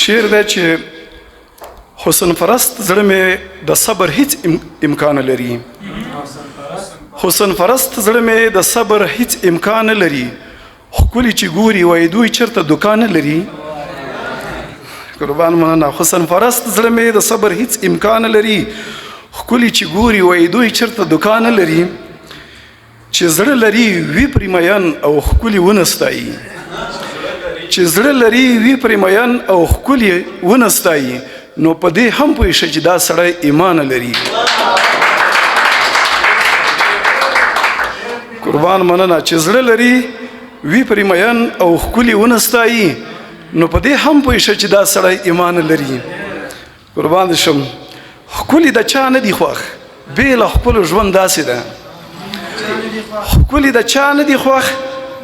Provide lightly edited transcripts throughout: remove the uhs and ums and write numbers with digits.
شعر دی چې حسن پرست زړه مې د صبر هیڅ امکان لري. حسن پرست زړه مې د صبر هیڅ امکان لري، ښکلي چې ګوري وایي دوی چېرته دوکان لري. قربان مننه. حسن پرست زړه مې د صبر هیڅ امکان لري، ښکلي چې ګوري وایي دوی چېرته دوکان لري. چې زړه لري وي پرې میین او ښکلي ونه ستایي، چې زړه لري وي پرې میین او ښکلي ونه ستایي، نو په دې هم پوه شي چې دا سړی ایمان لري. قربان مننه. چې زړه لري وي پرې میین او ښکلي ونه ستایي، نو په دې هم پوه شي چې دا سړی ایمان لري. قربان دې شم. ښکلي د چا نه دي خوښ بې له خپلو ژوند داسې ده. ښکلي د چا نه دي خوښ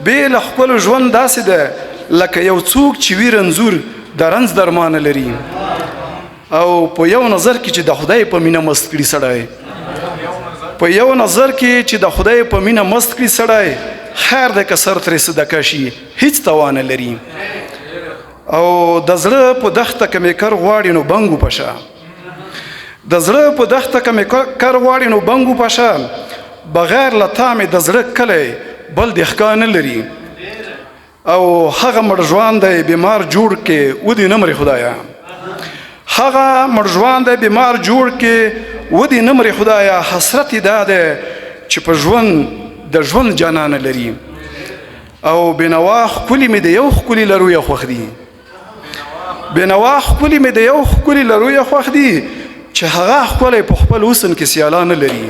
بې له خپلو ژوند داسې ده، لکه یو څوک چې وي رنځور د رنځ درمانه لري. او په یو نظر کې چې د خدای په مینه مست کړي سړی، په یو نظر کې چې د خدای په مینه مست کړي سړی، خیر دی که سر ترې صدقه شي هیڅ توانه لري. او د زړه په دښته که مې کر غواړي نو بنګ وپشه، د زړه په دښته که مې کر غواړي نو بنګ وپشه، بغیر له تا مې د زړه کلی بل د ښکا نه لري. او هغه مړ ژوند دی بیمار جوړ کې ودې نه مري خدایه، هغه مړ ژوند دی بیمار جوړ کې ودې نه مري خدایه، حسرت یې دا دی چې په ژوند د ژوند جانانه لري. او بېنوا ښکلي مې د یو ښکلي له رویه خوښ دي، بېنوا ښکلي مې د یو ښکلي له رویه خوښ دي، چې هغه ښکلی په خپل حسن کې سیالا نه لري.